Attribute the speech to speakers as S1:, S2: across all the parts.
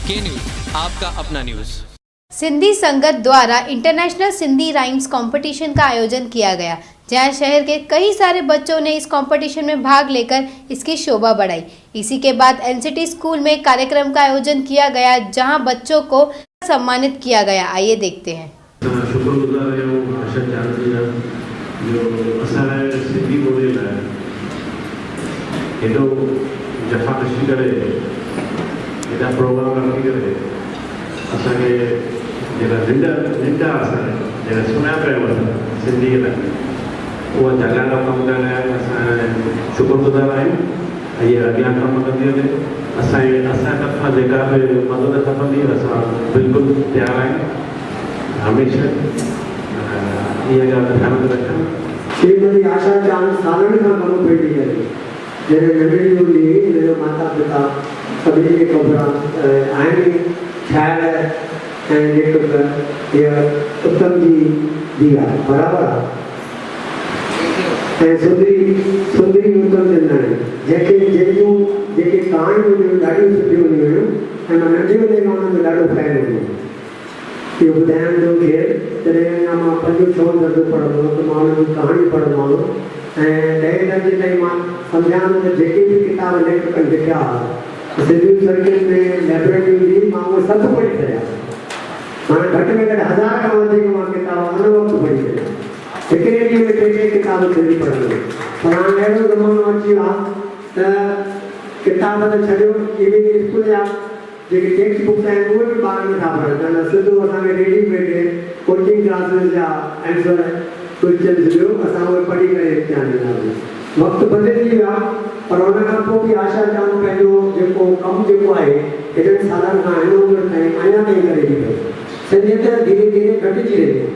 S1: के न्यूज़ आपका अपना न्यूज़।
S2: सिंधी संगत द्वारा इंटरनेशनल सिंधी राइम्स कंपटीशन का आयोजन किया गया, जहां शहर के कई सारे बच्चों ने इस कंपटीशन में भाग लेकर इसकी शोभा बढ़ाई। इसी के बाद एनसीटी स्कूल में कार्यक्रम का आयोजन किया गया, जहां बच्चों को सम्मानित किया गया। आइए देखते हैं।
S3: असां शुक्रगुज़ार आहियूं आशा चांद जा जो असांजे सिंधी ॿोलीअ लाइ एॾो जफ़ाकशी करे एॾा प्रोग्राम रखी करे असांखे जेका निंड निंड आहे असांजे जेका सुम्हिया पिया आहियूं असां सिंधीअ लाइ उहा जाॻाइण जो कमु करण लाइ असां शुक्रगुज़ार आहियूं ऐं इहा अॻियां कमु कंदी वञे। असांजे असां तरफ़ां जेका बि मदद खपंदी असां बिल्कुलु तयारु आहियूं हमेशह इहा ॻाल्हि ध्यान में रखणु।
S4: श्रीमती आशा चांद सालनि खां कमु पई थी करे। जॾहिं नंढड़ी हूंदी हुई, हिन जो माता पिता सभिनी खे ख़बर आहे आहिनि शाइर ऐं लेखक। हीअ उत्तम जी धीउ आहे, बराबरि आहे ऐं सुंदरी सुंदरी उत्तम चंदाणी, जंहिंखे जंहिंजूं जेके कहाणियूं हूंदियूं हुयूं ॾाढियूं सुठियूं हूंदियूं हुयूं ऐं मां नंढे हूंदे खां हुनजो ॾाढो फैन हूंदो हुउसि। इहो ॿुधायां थो खे जॾहिं अञा मां पंजो छहों दर्जो पढ़ंदो हुउसि त मां हुनजूं कहाणियूं पढ़ंदो हुउसि ऐं ॾहें दर्जे ताईं मां सम्झां थो त जेके बि किताब लेखकनि लिखिया हुआ सिंधी सर्किल में लाइब्रेरी हूंदी हुई, मां उहे सभु पढ़ी छॾिया। माना घटि में घटि हज़ार खां वधीक मां किताब उन वक़्तु पढ़ी छॾिया। हिकिड़े ॾींहं में टे टे किताब सिंधी पढ़ंदो हुउसि। पर हाणे अहिड़ो ज़मानो अची वियो आहे त किताब त छॾियो, इवन स्कूल जा जेके टेक्स्ट बुक्स आहिनि उहे बि ॿार नथा पढ़नि। त सिधो असांखे रेडीमेड कोचिंग क्लासिस जा आंसर क्वेश्चन ॾियो, असां उहे पढ़ी करे इम्तिहान ॾींदासीं। वक़्तु बदिलजी वियो आहे, पर हुन खां पोइ बि आशा चांद पंहिंजो जेको कमु जेको आहे हेॾनि सालनि खां हिन उमिरि ताईं अञा ताईं करे थी पई। सिंधियत धीरे धीरे घटिजी रही आहे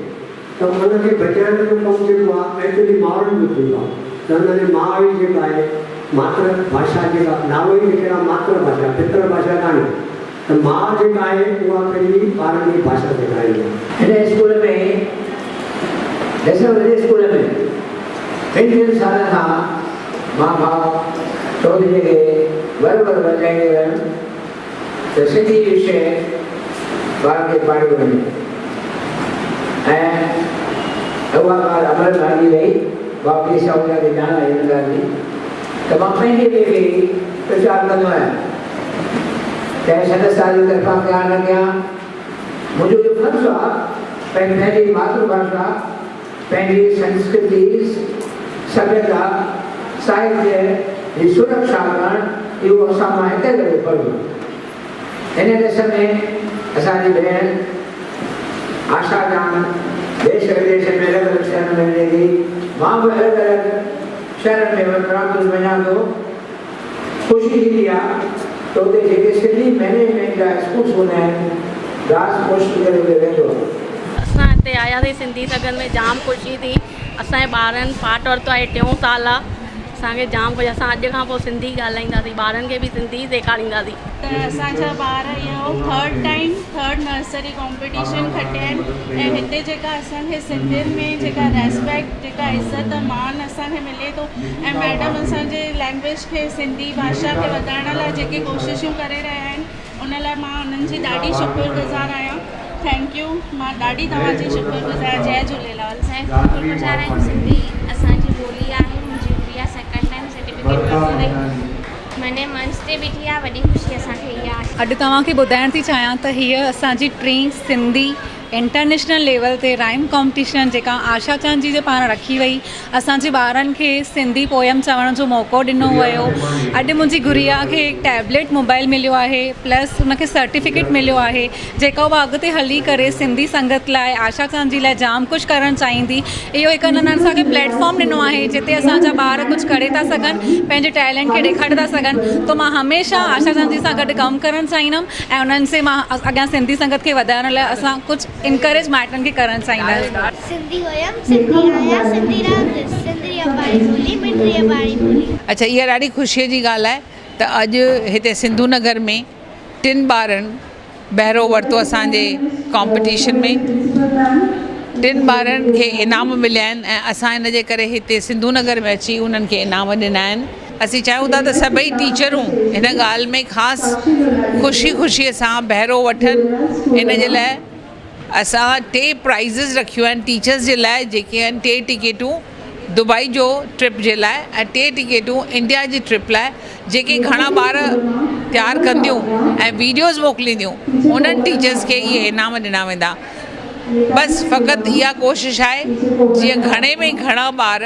S4: त हुनखे बचाइण जो कमु जेको आहे एक्चुअली माउरनि जो थी वियो आहे त हुनजी माउ ई जेका आहे मातृ भाषा जेका नालो ई लिखियलु आहे मातृ भाषा, पितृ भाषा कान्हे, त माउ जेका आहे उहा पंहिंजी ॿारनि खे भाषा सेखारींदी आहे।
S5: हिन स्कूल में ॾसो वॾे स्कूल में टिनि टिनि सालनि खां मां भाउ चौधरीअ खे वर वर वञाईंदो रहियुमि त सिंधी विषय ॿारनि खे पढ़ायो वञे ऐं उहा ॻाल्हि अमल में आंदी वई। बाक़ी साहूरिया खे ॼाण आहे हिन ॻाल्हि जी त मां पंहिंजे खे प्रचार कंदो आहियां, चाहे सदस्या जी तरफ़ां कयां न कयां, मुंहिंजो इहो फ़र्ज़ु आहे पंहिंजी मातृभाषा, पंहिंजी संस्कृति, सभ्यता, साहित्य जी सुरक्षा करणु, इहो असां मां हिकु हिकु जो फ़र्ज़ु आहे। हिन ॾिस में असांजी भेण आशा जान देश विदेश में अलॻि अलॻि शहरनि में वञे थी, मां बि अलॻि अलॻि शहरनि में वञां वञां थो। ख़ुशी थींदी आहे त उते जेके सिंधी मैनेजमेंट जा स्कूल्स हूंदा आहिनि, दास पोस्ट करे उते वेंदो आहे।
S6: असां हिते आयासीं सिंधी सगन में, जाम ख़ुशी थी। असांजे ॿारनि पार्ट वरितो आहे, टियों साल आहे। असांखे जाम ख़ुशी, असां अॼु खां पोइ सिंधी ॻाल्हाईंदासीं, ॿारनि खे बि सिंधी सेखारींदासीं।
S7: त असांजा ॿार इहो third time third nursery competition खटिया आहिनि ऐं हिते जेका असांखे सिंधियुनि में जेका रेस्पेक्ट, जेका इज़त मान असांखे मिले थो ऐं मैडम असांजे लैंग्वेज खे, सिंधी भाषा खे वधाइण लाइ जेके कोशिशूं करे रहिया आहिनि, उन लाइ मां उन्हनि जी ॾाढी शुक्रगुज़ार आहियां। Thank you, मां ॾाढी तव्हांजी शुक्रगुज़ार आहियां। जय झूलेलाल।
S8: असां शुक्रगुज़ार आहियूं, सिंधी असांजी ॿोली आहे। मुंहिंजी गुड़िया सेकंड टाइम सर्टिफिकेट वरितो अथई, मने मंच ते बीठी आहे, वॾी ख़ुशी असांखे इहा आहे।
S9: अॼु तव्हांखे ॿुधाइण थी चाहियां त हीअ असांजी टीं सिंधी इंटरनेशनल लेवल ते राइम कॉम्पिटिशन जेका आशा चांद जी जे पारां रखी वई, असांजे ॿारनि खे सिंधी पोयम चवण जो मौक़ो ॾिनो वियो। अॼु मुंहिंजी गुड़िया खे टैबलेट मोबाइल मिलियो आहे, प्लस हुनखे सर्टिफिकेट मिलियो आहे, जेका उहा अॻिते हली करे सिंधी संगत लाइ, आशा चांद जी लाइ जाम कुझु करणु चाहींदी। इहो हिकु हुननि असांखे प्लेटफॉर्म ॾिनो आहे जिते असांजा ॿार कुझु करे था सघनि, पंहिंजे टैलेंट खे ॾेखारे था सघनि। त मां हमेशह आशा चांद जी सां गॾु कमु करणु चाहींदमि ऐं उन्हनि से मां अॻियां सिंधी संगत खे वधाइण लाइ असां कुझु इनकरेज माइटनि खे करणु चाहींदासीं।
S8: सिंधी हुयमि, सिंधी आहियां, सिंधी रहंदुसि, सिंधी अबाणी ॿोली, मिठड़ी अबाणी ॿोली।
S10: अच्छा, इहा ॾाढी ख़ुशीअ जी ॻाल्हि आहे त अॼु हिते सिंधु नगर में टिनि ॿारनि बहिरो वरितो असांजे कॉम्पिटिशन में। टिनि ॿारनि खे इनाम मिलिया आहिनि ऐं असां हिन जे करे हिते सिंधु नगर में अची उन्हनि खे इनाम ॾिना आहिनि। اسين چاهيون ٿا ته سڀئي ٽيچرون هن ڳالهه ۾ خاص خوشي خوشي سان بهرو وٺن ان جي لاء اسان ٽي پرائزز رکيون آهن ٽيچرز جي لاء جيڪي آهن ٽي ٽڪيٽون دبئي جو ٽرپ جي لاء ۽ ٽي ٽڪيٽون انڊيا جي ٽرپ لاء جيڪي گهڻا ٻار تيار ڪنديون ۽ ويڊيوز موڪلينديون انهن ٽيچرز کي اهي انعام ڏنا ويندا بس فقط اها ڪوشش آهي جيئن گهڻي ۾ گهڻا ٻار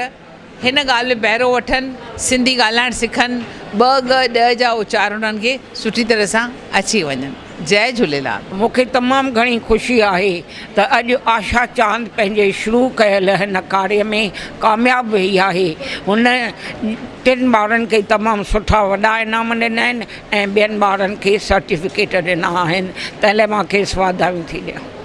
S10: هن ڳالهه ۾ بهرو وٺن سنڌي ڳالهائڻ سکن ٻه ڳ ڏ جا اچار انهن کي سٺي طرح سان اچي وڃن جئي جهوليلال.
S11: مون کي تمام گهڻي خوشي آهي ته اڄ آشا چاند پنهنجي شروع ڪيل هن ڪاريه ۾ ڪامياب وئي آهي. هن ٽن ٻارن کي تمام سٺا وڏا انعام ڏنا آهن ۽ ٻين ٻارن کي سرٽيفڪيٽ ڏنا آهن تنهن لاء مان کيس واڌايون ٿي ڏيان.